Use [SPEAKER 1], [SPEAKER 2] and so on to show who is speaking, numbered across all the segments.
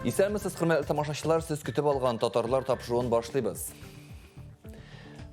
[SPEAKER 1] Исәнмесез, хөрмәтле тамашачылар, сез көтеп алган татарлар тапшыруын башлыйбыз.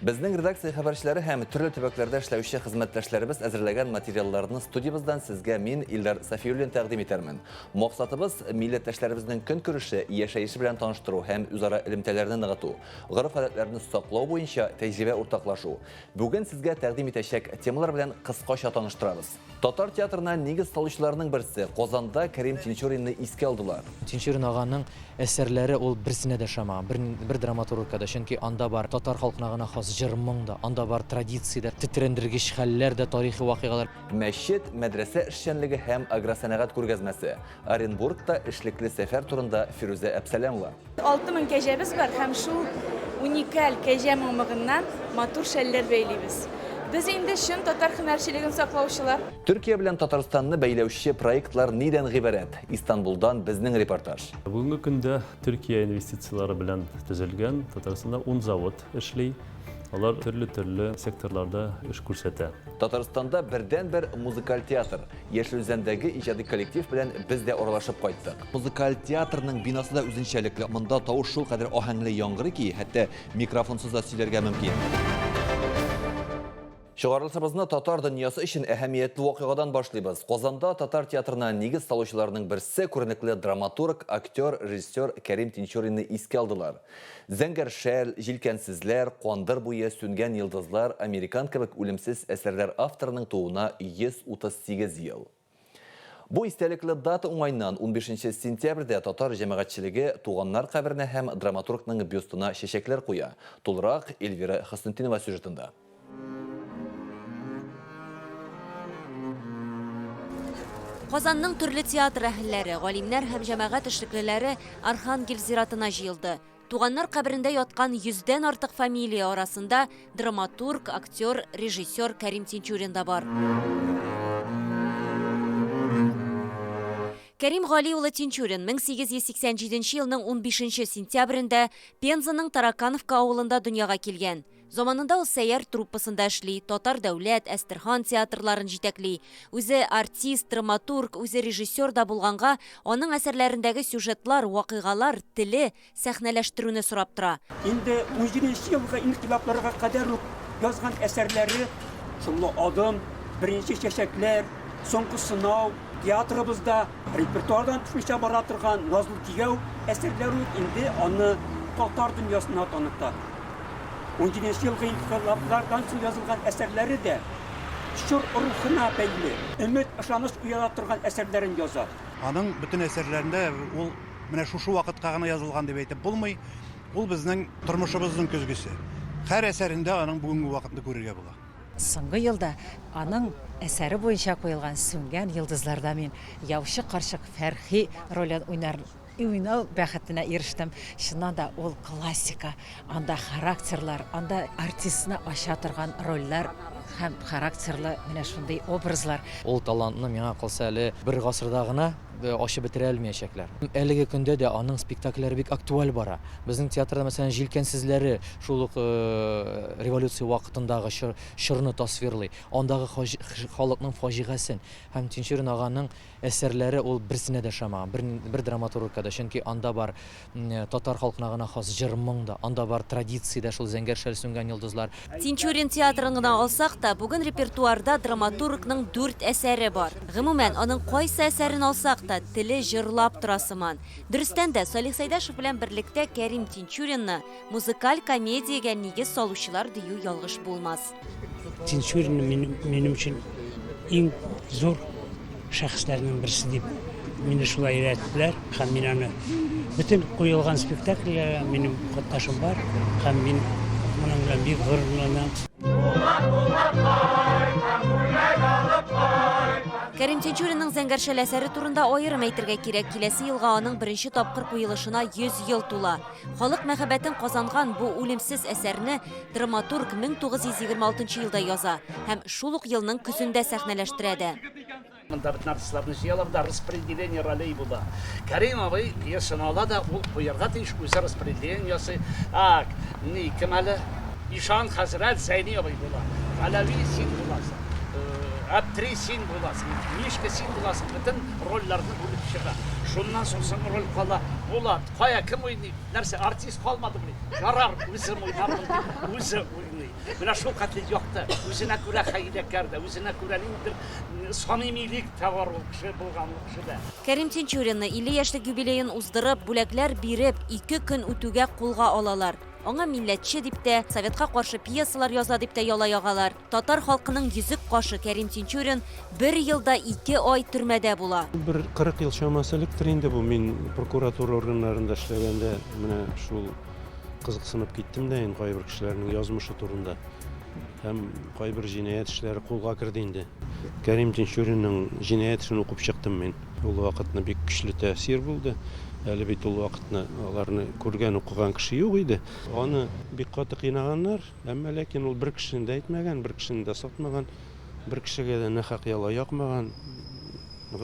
[SPEAKER 1] Безнең редакция хәбәрчеләре һәм төрле төбәкләрдә эшләүче хезмәттәшләребез әзерләгән материалларны студиябездән сезгә мин, Илдар Сафиуллин, тәкъдим итәрмен. Максатыбыз, милләттәшләребезнең көнкүреше, яшәеше белән таныштыру һәм үзара элемтәләрне ныгыту, гореф-гадәтләрне саклау буенча тәҗрибә уртаклашу. Бүген сезгә тәкъдим итәчәк темалар белән кыскача таныштырабыз. Татар театрына нигез салучыларның берсе, Казанда Кәрим Тинчуринны искә алдылар.
[SPEAKER 2] Тинчурин аганың әсәрләре ул берсенә дә ошамаган, бер, бер драматургка да, чөнки анда бар татар халкына гына хас җыр-моң да, анда бар традиция дә, тетрәндергеч хәлләр дә, тарихи вакыйгалар.
[SPEAKER 1] Мәчет, мәдрәсә эшчәнлеге һәм агросәнәгать күргәзмәсе, Оренбургта эшлекле сәфәр турында Фирүзә Әпсәләмова.
[SPEAKER 3] 6000 кәҗәбез бар һәм шул уникаль кәҗә мамыгыннан матур шәлләр бәйлибез. Без инде чын татар һөнәрчелеген саклаучылар.
[SPEAKER 1] Төркия белән Татарстанны бәйләүче проектлар нидән гыйбарәт? Истанбулдан безнең репортаж.
[SPEAKER 4] Бүгенге көндә Төркия инвестицияләре белән төзелгән Татарстанда ун завод эшли. Алар төрле-төрле секторларда эш күрсәтә.
[SPEAKER 1] Татарстанда бердәнбер музыкаль театр, Яшел Үзәндәге иҗади коллектив белән без дә аралашып кайттык. Музыкаль театрның бинасы да үзенчәлекле. Монда тавыш шулкадәр аһәңле яңгырый ки, хәтта микрофонсыз да сөйләргә мөмкин. Чыгарылышыбызны татар дөньясы өчен әһәмиятле вакыйгадан башлыйбыз. Казанда татар театрына нигез салучыларның берсе, күренекле драматург, актер, режиссер Кәрим Тинчуринны искә алдылар. Зәңгәр шәл, Җилкәнсезләр, Кандыр буе, Сүнгән йолдызлар, Американ кебек үлемсез әсәрләр авторының тууына 138 ел. Бу истәлекле дата уңаеннан унбишенче сентябрьдә татар җәмәгатьчелеге туганнар каберенә һәм драматургның бюстына чәчәкләр куя. Тулырак Эльвира Хөснетдинова сюжетында.
[SPEAKER 5] Казанның төрле театр әһелләре, галимнәр һәм җәмәгать эшлеклеләре Архангел зиратына җыелды. Туганнар каберендә яткан йөздән артык фамилия арасында драматург, актер, режиссер Кәрим Тинчурин да бар. Кәрим Гали улы Тинчурин 1887 елның 15 сентябрендә Пензаның Таракановка авылында дөньяга килгән. Заманында ул Сәйяр труппасында эшли, Татар дәүләт, Әстерхан театрларын җитәкли. Үзе артист, драматург, үзе режиссер да булганга, аның әсәрләрендәге сюжетлар, вакыйгалар теле сәхнәләштерүне сорап тора.
[SPEAKER 6] Инде унҗиденче елгы инкыйлабларга кадәр үк язган әсәрләре Шомлы адым, Беренче чәчәкләр, Соңгы сынау, театрыбызда репертуардан төшмичә бара торган Назлы кияү әсәрләре үк инде аны татар дөньясына таныта. Унҗиденче елгы инкыйлаблардан соң язылган әсәрләре дә чор рухына бәйле, өмет, ышаныч уята торган әсәрләрен яза.
[SPEAKER 7] Аның бөтен әсәрләрендә ул менә шушы вакытка гына язылган дип әйтеп булмый. Ул безнең тормышыбызның көзгесе. Һәр әсәрендә аның бүгенге вакытны күрергә була.
[SPEAKER 8] Соңгы елда аның әсәре буенча куелган Сүнгән йолдызларда мин яучы карчык Фәрхи ролен уйнар уйнау бәхетенә ирештем. Чыннан да, ул классика. Анда характерлар, анда артистны ача торган рольләр һәм характерлы менә шундый образлар.
[SPEAKER 2] Ул талантны, миңа калса, әле бер гасырда гына ачып бетерә алмиячәкләр. Әлеге көндә дә аның спектакльләре бик актуаль бара. Безнең театрда, мәсәлән, Җилкәнсезләре шул ук революция вакытындагы чорны тасвирлый. Андагы халыкның фаҗигасен һәм Тинчурин аганың Әсәрләре ул берсенә дә ошамаган, бер, бер драматургка да, чөнки анда бар татар халкына гына хас җыр-моң да, анда бар традиция дә, шул Зәңгәр шәл, Сүнгән йолдызлар.
[SPEAKER 5] Тинчурин театрын гына алсак та, бүген репертуарда драматургның дүрт әсәре бар. Гомумән, аның кайсы әсәрен алсак та, теле җырлап тора сыман. Дөрестән дә, Салих Сәйдәшев белән берлектә Кәрим Тинчуринны музыкаль комедиягә нигез салучылар дию ялгыш булмас.
[SPEAKER 9] Тинчурин минем өчен иң зур шәхесләрнең берсе дип мине шулай өйрәттеләр һәм мин аны бөтен куелган спектакльләргә минем катнашым бар һәм мин моның белән бик горурланам.
[SPEAKER 5] Кәрим Тинчуринның Зәңгәр шәл әсәре турында аерым әйтергә кирәк, киләсе елга аның беренче тапкыр куелышына 100 ел тула. Халык мәхәббәтен казанган бу үлемсез әсәрне драматург 1926 елда яза һәм шул ук елның көзендә сәхнәләштерә дә.
[SPEAKER 10] Монда бөтен артистларны җыялар да, распределение ролей була. Кәрим абый пьесаны ала да, ул куярга тиеш, үзе распределение ясый. Так, ни, кем әле? Ишан хәзрәт Зәйни абый була. Галәви, син буласың. Әптери син буласың, Мишка син буласың, бөтен рольләрне бүлеп чыга. Шуннан соң соңгы роль кала. Булат, кая, кем уйный? Нәрсә, артист калмадымыни? Ярар, үзем уйнармын дип, үзе уйный. Менә шул хәтле якты, үзенә күрә хәйләкәр дә, үзенә күрә ниндидер самимилек тә бар ул кеше булган ул кешедә.
[SPEAKER 5] Кәрим Тинчуринны 50 яшьлек юбилеен уздырып, бүләкләр биреп, ике көн үтүгә кулга алалар. Аңа милләтче дип тә, советка каршы пьесалар яза дип тә яла ягалар. Татар халкының йөзек кашы Кәрим Тинчурин бер ел да ике ай төрмәдә була.
[SPEAKER 11] Бер 40 ел чамасы электер инде бу, мин прокуратура органнарында эшләгәндә менә шул кызыксынып киттем дә инде кайбер кешеләрнең язмышы турында. Һәм кайбер җинаять эшләре кулга керде инде. Кәрим Тинчуринның җинаять эшен укып чыктым мин. Ул вакытны бик көчле тәэсир булды. Әле бит ул вакытны аларны күргән, укыган кеше юк иде. Аны бик каты кыйнаганнар, әмма ләкин ул бер кешене дә әйтмәгән, бер кешене дә сатмаган, бер кешегә дә нахак яла якмаган,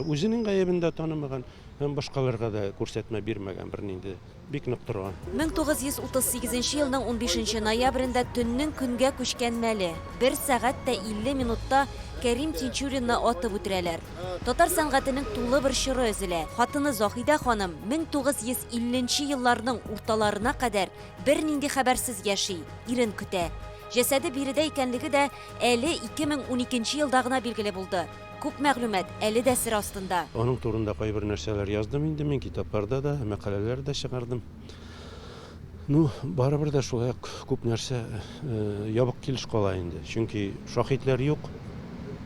[SPEAKER 11] үзенең гаебен дә танымаган һәм башкаларга да күрсәтмә бирмәгән бернинди. Бик нык торган.
[SPEAKER 5] 1938 елның унбишенче ноябрендә төннең көнгә күчкән мәле, бер сәгать тә 50 минутта Кәрим Тинчуринны атып үтерәләр. Татар сәнгатенең тулы бер чоры өзелә. Хатыны Заһидә ханым 1950 нче елларның урталарына кадәр бернинди хәбәрсез яши, ирен көтә. Җәсәде биредә икәнлеге дә әле 2012 нче елда гына билгеле булды. Күп мәгълүмат әле дә сер астында.
[SPEAKER 11] Аның турында кайбер нәрсәләр яздым инде мин, китапларда да, мәкаләләр дә чыгардым. Ну, барыбер дә шулай ук күп нәрсә ябык килеш кала инде. Чөнки шаһитләр юк,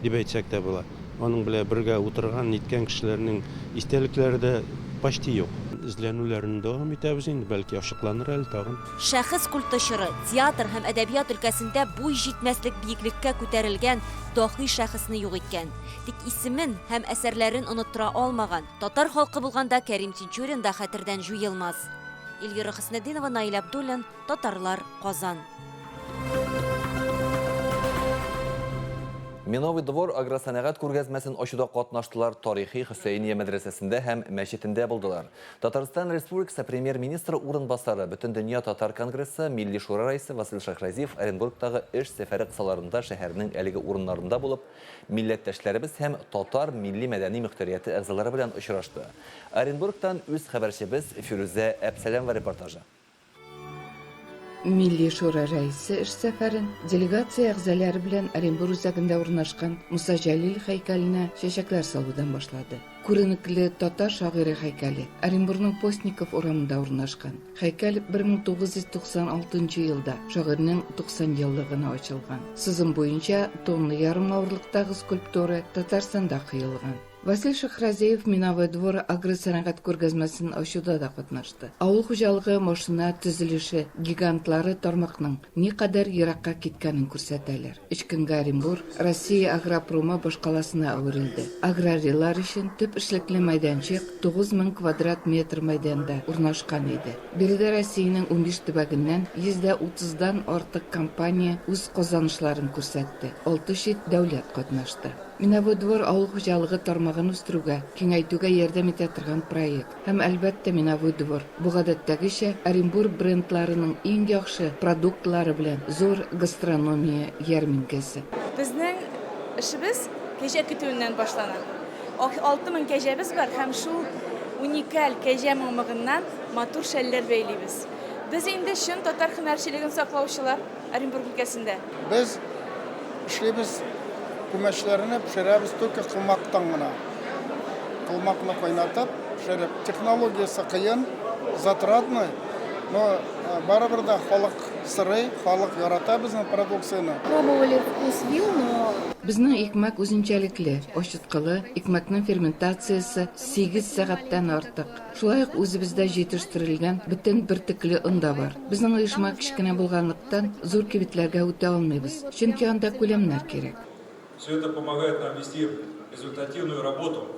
[SPEAKER 11] дип әйтсәк тә була. Аның белән бергә утырган, ниткән кешеләрнең истәлекләре дә почти юк. Эзләнүләрне дәвам итәбез инде, бәлки ачыкланыр әле тагын.
[SPEAKER 5] Шәхес культы чоры, театр һәм әдәбият өлкәсендә буй җитмәслек биеклеккә күтәрелгән даһи шәхесне юк иткән. Тик исемен һәм әсәрләрен оныттыра алмаган. Татар халкы булганда Кәрим Тинчурин да хәтердән җуелмас. Эльвира Хөснетдинова, Наил Абдуллин, Татарлар, Казан.
[SPEAKER 1] Меновый двор агросәнәгать күргәзмәсен ачуда катнаштылар, тарихи Хөсәения мәдрәсәсендә һәм мәчетендә булдылар. Татарстан Республикасы Премьер-министры урынбасары, Бөтендөнья татар конгрессы Милли шура рәисе Васил Шәйхразиев Оренбургтагы эш сәфәре кысаларында шәһәрнең әлеге урыннарында булып, милләттәшләребез һәм татар милли-мәдәни мөхтәрияте әгъзалары белән очрашты. Оренбургтан үз хәбәрчебез Фирүзә Әпсәләмова репортажы.
[SPEAKER 12] Милли Шура рәисе эш сәфәрен делегация әгъзалары белән Оренбур үзәгендә урнашкан Муса Җәлил һәйкәленә чәчәкләр салудан башлады. Күренекле татар шагыйре һәйкәле Оренбурның Постников урамында урнашкан. Һәйкәл 1996 елда шагыйрьнең 90 еллыгына ачылган. Сызым буенча тонна ярым авырлыктагы скульптура Татарстанда куелган. Васил Шәйхразиев Миновой двор агросәнәгать күргәзмәсен ачуда да катнашты. Авыл хуҗалыгы машина төзелеше гигантлары тармакның никадәр еракка киткәнен күрсәтәләр. Өч көнгә Оренбур Россия агропромы башкаласына әверелде. Аграрийлар өчен төп эшлекле мәйданчык 9000 квадрат метр мәйданда урнашкан иде. Биредә Россиянең 15 төбәгеннән 130 дан артык компания үз казанышларын күрсәтте, алты чит дәүләт катнашты. Миновой двор авыл хуҗалыгы тармагын үстерүгә, киңәйтүгә ярдәм итә торган проект. Һәм, әлбәттә, Миновой двор, бу гадәттәгечә, Оренбур брендларының иң яхшы продуктлары белән зур гастрономия ярминкәсе.
[SPEAKER 3] Безнең эшебез кәҗә көтүеннән башлана. 6000 кәҗәбез бар һәм шул уникаль кәҗә мамыгыннан матур шәлләр бәйлибез. Без инде чын татар һөнәрчелеген саклаучылар. Оренбург өлкәсендә.
[SPEAKER 13] Без эшлибез күмәчләрне пешерәбез только кылмактан гына. Кылмакны кайнатып, пешереп. Технологиясе кыен, затратный, но э, барыбер дә халык сырый, халык ярата безнең продукцияне.
[SPEAKER 14] Пробовали вкус вил, но
[SPEAKER 12] Безнең икмәк үзенчәлекле, ачыткылы, икмәкнең ферментациясе 8 сәгатьтән артык. Шулай ук үзебездә җитештерелгән бөтен бөртекле он да бар. Безнең оешма кечкенә булганлыктан, зур кибетләргә үтә алмыйбыз, чөнки анда күләмнәр кирәк.
[SPEAKER 15] Все это помогает нам вести результативную работу.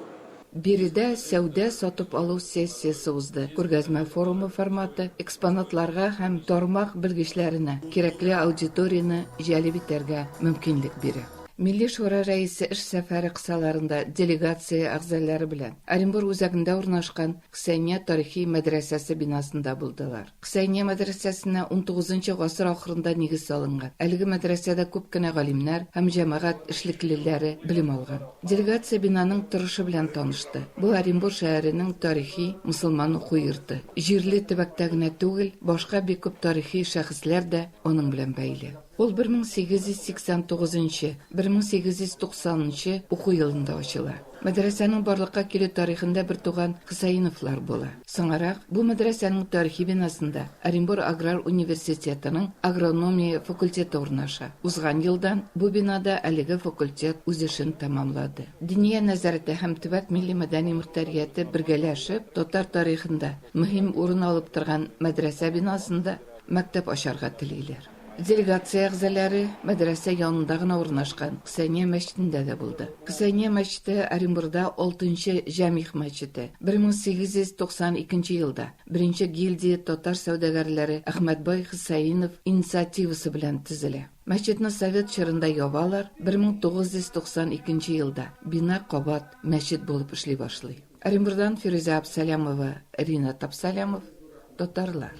[SPEAKER 12] Биредә сәүдә-сатып алу сессиясе узды. Күргәзмә форумы форматы экспонатларга һәм тармак белгечләренә кирәкле аудиторияне җәлеп итәргә мөмкинлек бирә. Милли Шура рәисе эш сәфәре кысаларында делегация әгъзалары белән Оренбур үзәгендә урнашкан Хөсәения тарихи мәдрәсәсе бинасында булдылар. Хөсәения мәдрәсәсенә унтугызынчы гасыр ахырында нигез салынган. Әлеге мәдрәсәдә күп кенә галимнәр һәм җәмәгать эшлеклеләре белем алган. Делегация бинаның торышы белән танышты. Бу Оренбур шәһәренең тарихи мосылман уку йорты. Җирле төбәктә генә түгел, башка бик күп тарихи шәхесләр дә аның белән бәйле. Ул 1889 нчы, 1890 нчы уку елында ачыла. Мәдрәсәнең барлыкка килү тарихында бертуган Хөсәеновлар була. Соңарак бу мәдрәсәнең тарихи бинасында Оренбур аграр университетының агрономия факультеты урнаша. Узган елдан бу бинада әлеге факультет үз эшен тәмамлады. Диния нәзарәте һәм төбәк милли-мәдәни мөхтәрияте бергәләшеп татар тарихында мөһим урын алып торган мәдрәсә бинасында мәктәп ачарга телиләр. Делегация әгъзалары мәдрәсә янында гына урнашкан Хөсәения мәчетендә дә булды. Хөсәения мәчете Оренбурда алтынчы җәмигъ мәчете. 1892 елда беренче гильдия татар сәүдәгәрләре Әхмәтбай Хөсәенов инициативасы белән төзелә. Мәчетне совет чорында ябалар, 1992 елда бина кабат мәчет булып эшли башлый. Оренбурдан Фирүзә Абсалямова, Ринат Абсалямов, Татарлар.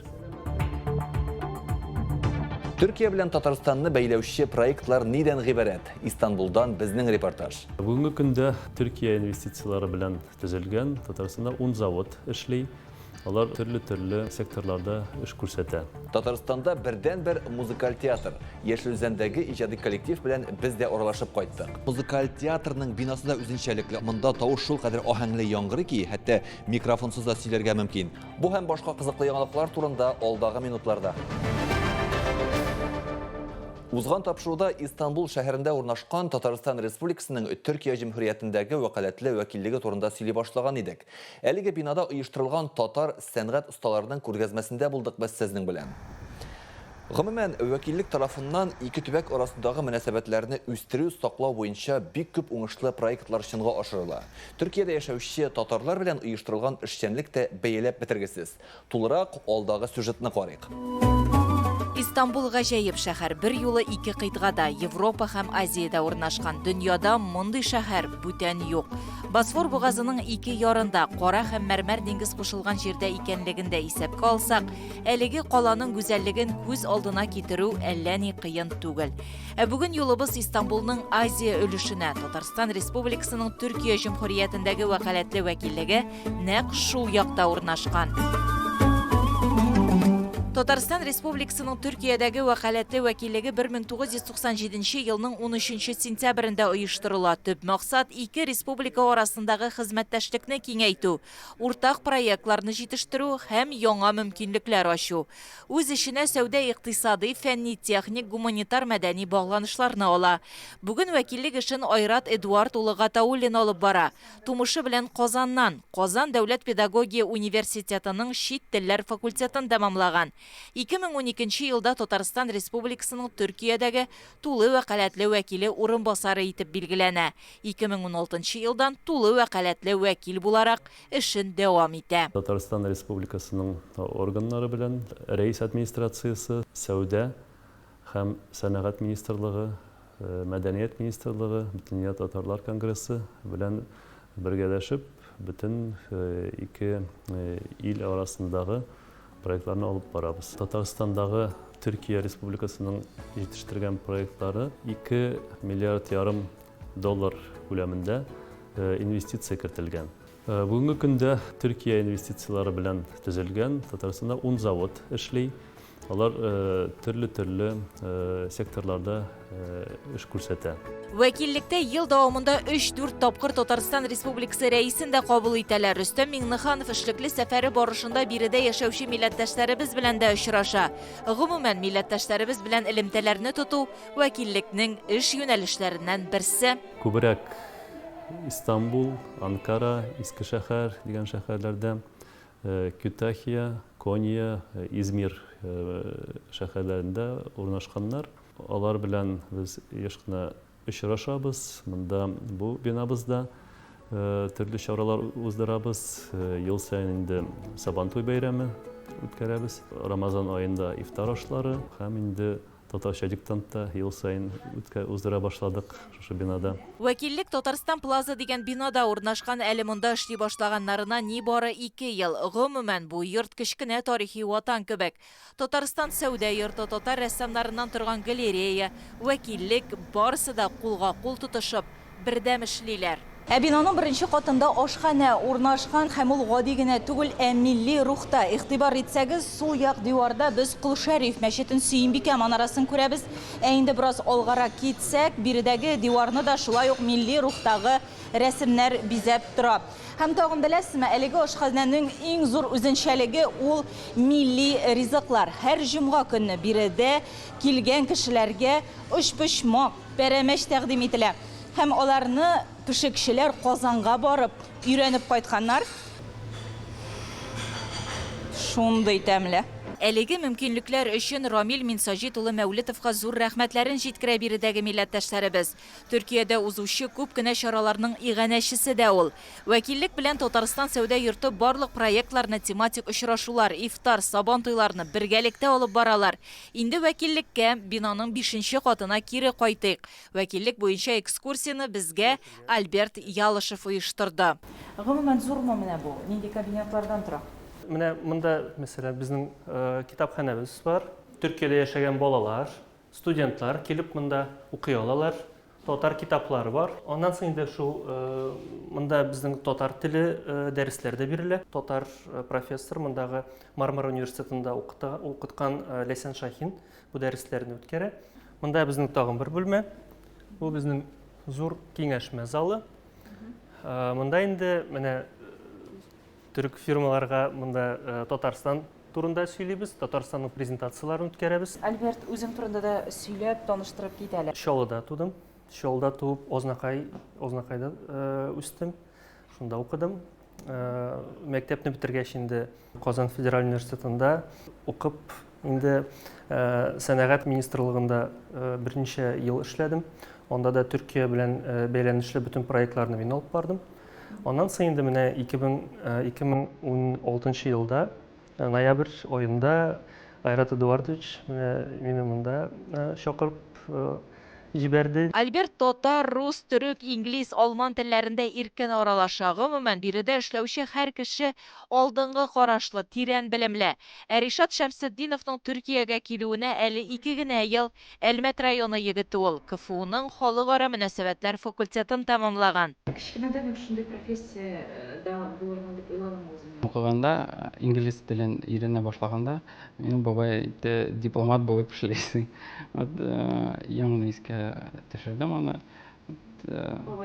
[SPEAKER 1] Төркия белән Татарстанны бәйләүче проектлар нидән гыйбарәт? Истанбулдан безнең репортаж.
[SPEAKER 4] Бүгенге көндә Төркия инвестицияләре белән төзелгән Татарстанда ун завод эшли. Алар төрле-төрле секторларда эш күрсәтә.
[SPEAKER 1] Татарстанда бердәнбер музыкаль театр, Яшел Үзәндәге иҗади коллектив белән без дә аралашып кайттык. Музыкаль театрның бинасы да үзенчәлекле. Монда тавыш шулкадәр аһәңле яңгырый ки, хәтта микрофонсыз да сөйләргә мөмкин. Бу һәм башка кызыклы яңалыклар турында алдагы минутларда. Узган тапшыруда Истанбул шәһәрендә урнашкан Татарстан Республикасының Төркия Җөмһүриятендәге вәкаләтле вәкиллеге турында сөйли башлаган идек. Әлеге бинада оештырылган татар сәнгать осталарының күргәзмәсендә булдык без сезнең белән. Гомумән, вәкиллек тарафыннан ике төбәк арасындагы мөнәсәбәтләрне үстерү, саклау буенча бик күп уңышлы проектлар чынга ашырыла. Төркиядә яшәүче татарлар белән оештырылган эшчәнлек тә бәяләп бетергесез. Тулырак алдагы сюжетны карыйк.
[SPEAKER 5] Истанбул гаҗәеп шәһәр, берьюлы ике кыйтгада, Европа һәм Азиядә урнашкан. Дөньяда мондый шәһәр бүтән юк. Босфор бугазының ике ярында, Кара һәм Мәрмәр диңгез кушылган җирдә икәнлеген дә исәпкә алсак, әлеге каланың гүзәллеген күз алдына китерү әллә ни кыен түгел. Ә бүген юлыбыз Истанбулның Азия өлешенә, Татарстан Республикасының Төркия Җөмһүриятендәге вәкаләтле вәкиллеге нәкъ шул якта урнашкан. Татарстан Республикасының Төркиядәге вәкаләтле вәкиллеге 1997 елның 13 сентябрендә оештырыла. Төп максат, ике республика арасындагы хезмәттәшлекне киңәйтү, уртак проектларны җитештерү һәм яңа мөмкинлекләр ачу. Үз эченә сәүдә-икътисадый, фәнни-техник, гуманитар-мәдәни багланышларны ала. Бүген вәкиллек эшен Айрат Эдуард улы Гатауллин алып бара. Тумышы белән Казаннан, Казан дәүләт педагогия университетының чит телләр факультетын тәмамлаган. 2012 елда Татарстан Республикасының Төркиядәге тулы вәкаләтле вәкиле урынбасары итеп билгеләнә, 2016 елдан тулы вәкаләтле вәкил буларак эшен дәвам итә.
[SPEAKER 4] Татарстан Республикасының органнары белән Рәис администрациясе, Сәүдә һәм сәнәгать министрлыгы, Мәдәният министрлыгы, Бөтендөнья татарлар конгрессы белән бергәләшеп, бөтен ике ил арасындагы проектларны алып барабыз. Татарстандагы Төркия Республикасының җитештергән проектлары 2 миллиард ярым доллар күләмендә инвестиция кертелгән. Бүгенге көндә Төркия инвестицияләре белән төзелгән Татарстанда ун завод эшли. Алар төрле-төрле секторларда эш күрсәтә.
[SPEAKER 5] Вәкиллектә ел дәвамында өч-дүрт тапкыр Татарстан Республикасы Рәисен дә кабул итәләр. Рөстәм Миңнеханов эшлекле сәфәре барышында биредә яшәүче милләттәшләребез белән дә очраша. Гомумән, милләттәшләребез белән элемтәләрне тоту, вәкиллекнең эш юнәлешләреннән берсе.
[SPEAKER 4] Күбрәк Истанбул, Анкара, Искешәһәр дигән шәһәрләрдә Күтахия, Конья, Измир шәһәрләрендә урнашканнар. Алар белән без еш кына очрашабыз. Монда бу бинабызда төрле чаралар уздырабыз. Ел саен инде Сабантуй бәйрәме үткәрәбез. Рамазан аенда ифтар ашлары һәм инде. Татарча диктант та ел саен үткә уздыра башладык шушы бинада.
[SPEAKER 16] Вәкиллек Татарстан Плаза дигән бинада урнашкан, әле монда эшли башлаганнарына нибары ике ел. Гомумән, бу йорт кечкенә тарихи ватан кебек. Татарстан сәүдә йорты, татар рәссамнарыннан торган галерея, вәкиллек, барысы да кулга-кул тотышып, бердәм эшлиләр. Ә бинаның беренче катында ашханә урнашкан һәм ул гади генә түгел, ә милли рухта. Игътибар итсәгез, сул як диварда без Кол Шәриф мәчетен, Сөембикә манарасын күрәбез. Ә инде бераз алгарак китсәк, биредәге диварны да шулай ук милли рухтагы рәсемнәр бизәп тора. Һәм тагын беләсезме, әлеге ашханәнең иң зур үзенчәлеге ул милли ризыклар. Һәр җомга көнне биредә килгән кешеләргә өчпочмак, пәрәмәч тәкъдим ителә. Һәм аларны пешекчеләр Казанга барып өйрәнеп кайтканнар. Шундый тәмле. Әлеге мөмкинлекләр өчен Рамил Минсаҗит улы Мәүлетовка зур рәхмәтләрен җиткерә биредәге милләттәшләребез. Төркиядә узучы күп кенә чараларның иганәчесе дә ул. Вәкиллек белән Татарстан сәүдә йорты барлык проектларны, тематик очрашулар, ифтар, Сабантуйларны бергәлектә алып баралар. Инде вәкиллеккә, бинаның бишенче катына кире кайтыйк. Вәкиллек буенча экскурсияне безгә Альберт Ялышев оештырды. Гомумән, зурмы менә бу? Нинди кабинетлардан тора?
[SPEAKER 17] Менә монда, мәсәлән, безнең китапханәбез бар. Төркиядә яшәгән балалар, студентлар килеп монда укый алалар. Татар китаплары бар. Аннан соң инде шул монда безнең татар теле дәресләр дә бирелә. Татар профессор мондагы Мармара университетында укыткан Ләйсән Шахин Бу дәресләрне үткәрә. Монда безнең тагын бер бүлмә. Бу безнең зур киңәшмә залы. Монда инде менә төрек фирмаларга монда Татарстан турында сөйлибез, Татарстанның презентацияләрен үткәрәбез.
[SPEAKER 16] Альберт, үзең турында да сөйләп, таныштырып кит әле.
[SPEAKER 17] Чаллыда тудым. Чаллыда туып, Азнакай, Азнакайда үстем. Шунда укыдым. Мәктәпне бетергәч инде Казан федераль университетында укып, инде сәнәгать министрлыгында берничә ел эшләдем. Анда да Төркия белән бәйләнешле бөтен проектларны мин алып бардым. Аннан соң инде менә 2016 елда ноябрь аенда Айрат Эдуардович менә мине монда чакырып җибәрде.
[SPEAKER 16] Альберт татар, рус, төрек, инглиз, алман телләрендә иркен аралаша. Гомумән, биредә эшләүче һәр кеше алдынгы карашлы, тирән белемле. Ә Ришат Шәмсетдиновның Төркиягә килүенә әле ике генә ел. Әлмәт районы егете ул, КФУның халыкара мөнәсәбәтләр факультетын тәмамлаган.
[SPEAKER 14] Кечкенәдән үк шундый профессиядә булырмын дип уйладыңмы үзеңне?
[SPEAKER 18] Укыганда, инглиз телен өйрәнә башлаганда, Минем бабай әйтте, дипломат булып эшлисең. Вот яңадан искә төшердем аны.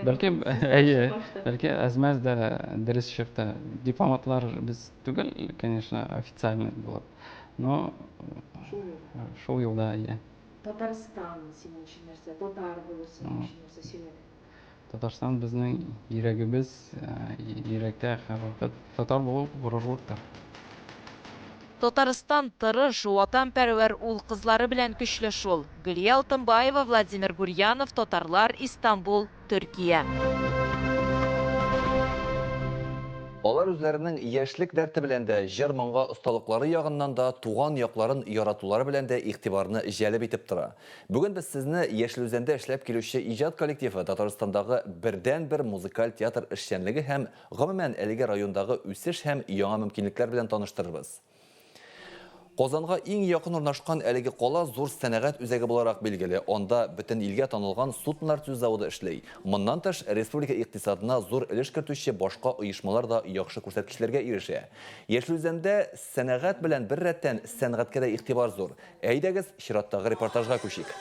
[SPEAKER 18] Бәлки, әйе, бәлки әз-мәз дә дөрес чыкты. Дипломатлар без түгел, конечно, официальный булып. Но шул юлда, әйе.
[SPEAKER 14] Татарстан синең өчен нәрсә? Татар булу синең өчен нәрсә? Сөйлә әле.
[SPEAKER 18] Татарстан безнең йөрәгебез, йөрәктә һәрвакыт татар булу горурлыктыр.
[SPEAKER 16] Татарстан тырыш, ватанпәрвәр ул-кызлары белән көчле шул. Гөлия Алтынбаева, Владимир Гурьянов, Татарлар, Истанбул, Төркия.
[SPEAKER 1] Алар үзләренең яшьлек дәрте белән дә, җыр-моңга осталыклары ягыннан да, туган якларын яратулары белән дә игътибарны җәлеп итеп тора. Бүген без сезне Яшел Үзәндә эшләп килүче иҗат коллективы, Татарстандагы бердәнбер музыкаль театр эшчәнлеге һәм, гомумән, әлеге райондагы үсеш һәм яңа мөмкинлекләр белән таныштырырбыз. Казанга иң якын урнашкан әлеге кала зур сәнәгать үзәге буларак билгеле. Анда бөтен илгә танылган суднолар төзү заводы эшли. Моннан тыш, республика икътисадына зур өлеш кертүче башка оешмалар да яхшы күрсәткечләргә ирешә. Яшел Үзәндә сәнәгать белән беррәттән сәнгатькә дә игътибар зур. Әйдәгез, чираттагы репортажга күчик.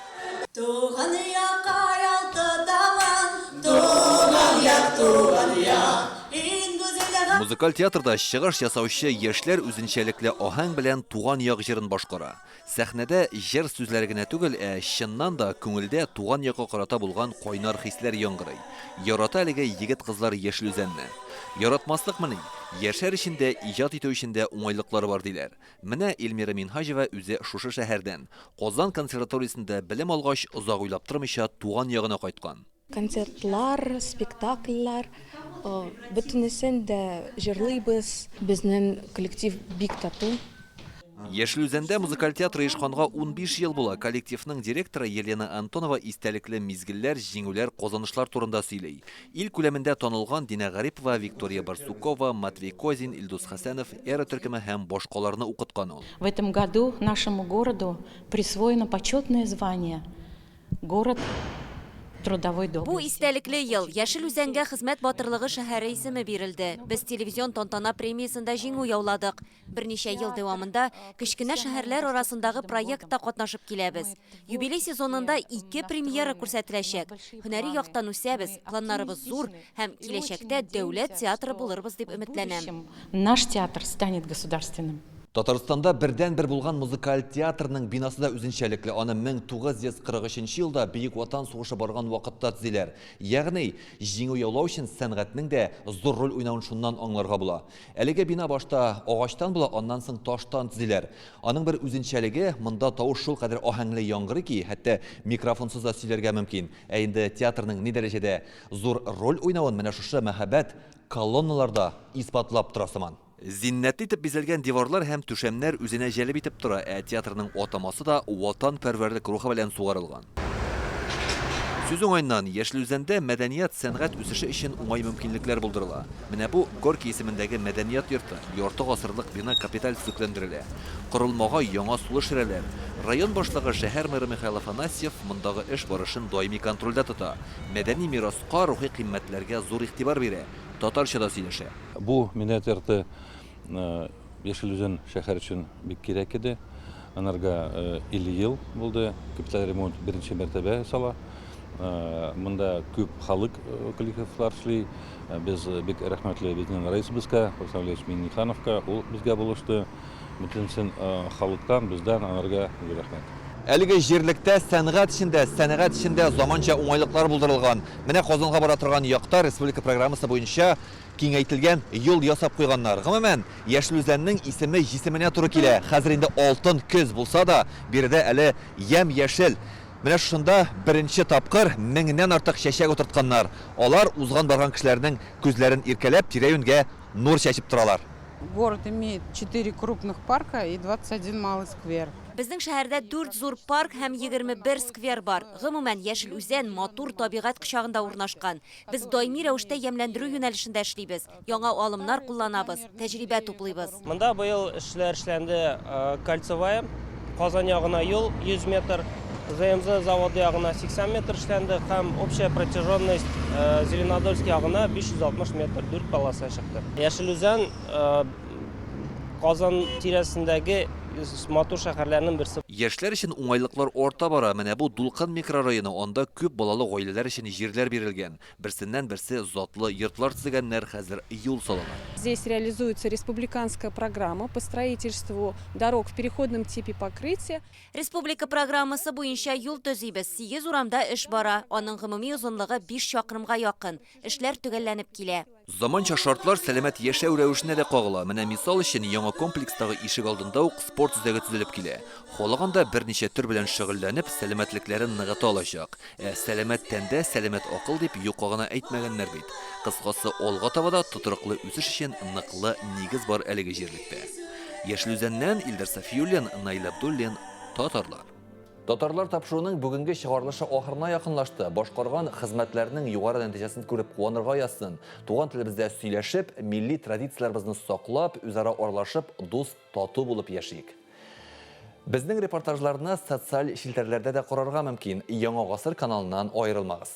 [SPEAKER 19] Туган якка ялты таман, Туган як, туган як, иң гүзәл га.
[SPEAKER 1] Музыкаль театрда чыгыш ясаучы яшьләр үзенчәлекле аһәң белән Туган як җырын башкара. Сәхнәдә җыр сүзләре генә түгел, ә чыннан да күңелдә туган якка карата булган кайнар хисләр яңгырый. Ярата әлеге егет-кызлар Яшел Үзәнне. Яратмаслыкмыни? Яшәр өчен дә, иҗат итү өчен дә уңайлыклар бар, диләр. Менә Эльмира Минһаҗева үзе шушы шәһәрдән. Казан консерваториясендә белем алгач, озак уйлап тормыйча, туган ягына кайткан.
[SPEAKER 20] Концертлар, спектакльләр, бөтенесен дә җырлыйбыз. Безнең коллектив бик тату.
[SPEAKER 1] Яшел Үзәндә музыкаль театр оешканга 15 ел була. Коллективның директоры Елена Антонова истәлекле мизгелләр, җиңүләр, казанышлар турында сөйли. Ил күләмендә танылган Динә Гарипова, Виктория Барсукова, Матвей Козин, Илдус Хәсәнов, Эра төркеме һәм башкаларны укыткан ул.
[SPEAKER 21] В этом году нашему городу присвоено почетное звание Город трудовой
[SPEAKER 5] Бу
[SPEAKER 21] доблести.
[SPEAKER 5] истәлекле ел. Яшел Үзәнгә Хезмәт батырлыгы шәһәре исеме бирелде. Без телевизион тантана премиясендә җиңү яуладык. Берничә ел дәвамында кечкенә шәһәрләр арасындагы проектта катнашып киләбез. Юбилей сезонында ике премьера күрсәтеләчәк. Һөнәри яктан үсәбез, планнарыбыз зур һәм киләчәктә дәүләт театры булырбыз дип өметләнәм.
[SPEAKER 21] Наш театр станет государственным.
[SPEAKER 1] Татарстанда бердәнбер булган музыкаль театрның бинасы да үзенчәлекле. Аны 1943 елда Бөек Ватан сугышы барган вакытта төзиләр. Ягъни, җиңү яулау өчен сәнгатьнең дә зур роль уйнавын шуннан аңларга була. Әлеге бина башта агачтан була, аннан соң таштан төзиләр. Аның бер үзенчәлеге, монда тавыш шулкадәр аһәңле яңгырый ки, хәтта микрофонсыз да сөйләргә мөмкин. Ә инде театрның ни дәрәҗәдә зур роль уйнавын менә шушы мәһабәт колонналар да исбатлап тора сыман. Зиннәтле итеп бизәлгән диварлар һәм түшәмнәр үзенә җәлеп итеп тора, ә театрның атамасы да ватанпәрвәрлек рухы белән сугарылган. Сүз уңаеннан, Яшел Үзәндә мәдәният, сәнгать үсеше өчен уңай мөмкинлекләр булдырыла. Менә бу Горький исемендәге мәдәният йорты, ярты гасырлык бина капиталь төзекләндерелә. Корылмага яңа сулыш өрәләр. Район башлыгы, шәһәр мэры Михаил Афанасьев мондагы эш барышын даими контрольдә тота. Мәдәни мираска, рухи кыйммәтләргә зур игътибар бирә. Татарча да сөйләшә.
[SPEAKER 22] Бу мәдәният йорты Яшел Үзән шәһәр өчен бик кирәк иде. Анарга 50 ел булды. Капиталь ремонт беренче мәртәбә ясала. Монда күп халык коллективлар эшли. Без бик рәхмәтле безнең рәисебезгә, Рустам Ильич Миңнехановка, ул безгә булышты. Бөтенесен халыктан, бездән анарга зур рәхмәт.
[SPEAKER 1] Әлеге җирлектә сәнгать өчен дә, сәнәгать өчен дә заманча уңайлыклар булдырылган. Менә Казанга бара торган якта республика программасы буенча киңәйтелгән юл ясап куйганнар. Гомумән, Яшел Үзәннең исеме җисеменә туры килә. Хәзер инде алтын көз булса да, биредә әле ямь-яшел. Менә шушында беренче тапкыр меңнән артык чәчәк утыртканнар. Алар узган-барган кешеләрнең күзләрен иркәләп, тирә-юньгә нур чәчеп торалар.
[SPEAKER 23] Город имеет четыре крупных парка и 21 малый сквер.
[SPEAKER 5] Безнең шәһәрдә дүрт зур парк һәм 21 сквер бар. Гомумән, Яшел Үзән матур табигать кочагында урнашкан. Без даими рәвештә ямьләндерү юнәлешендә эшлибез, яңа алымнар кулланабыз, тәҗрибә туплыйбыз.
[SPEAKER 24] Монда быел эшләр эшләнде, Кольцевая, Казан ягына юл 100 метр, ЗМЗ заводы ягына 80 метр эшләнде һәм общая протяженность Зеленодольск ягына 560 метр, дүрт полоса чыкты. Яшел Үзән Казан тирәсендәге матур шәһәрләрнең берсе.
[SPEAKER 1] Яшьләр өчен уңайлыклар арта бара. Менә бу Дулкын микрорайоны, анда күп балалы гаиләләр өчен җирләр бирелгән. Берсеннән-берсе затлы йортлар төзегәннәр, хәзер юл салалар.
[SPEAKER 25] Здесь реализуется республиканская программа по строительству дорог в переходном типе покрытия.
[SPEAKER 5] Республика программасы буенча юл төзибез. Сигез урамда эш бара. Аның гомуми озынлыгы биш чакрымга якын. Эшләр төгәлләнеп килә.
[SPEAKER 1] Заманча шартлар сәламәт яшәү рәвешенә дә кагыла. Менә мисал өчен, яңа комплекстагы ишегалдында ук спорт үзәге төзелеп килә. Халык анда берничә төр белән шөгыльләнеп, сәламәтлекләрен ныгыта алачак. Ә сәламәт тәндә сәламәт акыл дип юкка гына әйтмәгәннәр бит. Кыскасы, алга таба да тотрыклы үсеш өчен ныклы нигез бар әлеге җирлектә. Яшел Үзәннән Илдар Сафиуллин, Наил Абдуллин, Татарлар. Татарлар тапшыруының бүгенге чыгарылышы ахырына якынлашты. Башкарган хезмәтләрнең югары нәтиҗәсен күреп куанырга язсын. Туган телебездә сөйләшеп, милли традицияләребезне саклап, үзара аралашып, дус, тату булып яшик. Безнең репортажларны социаль челтәрләрдә дә карарга мөмкин. Яңа гасыр каналыннан аерылмагыз.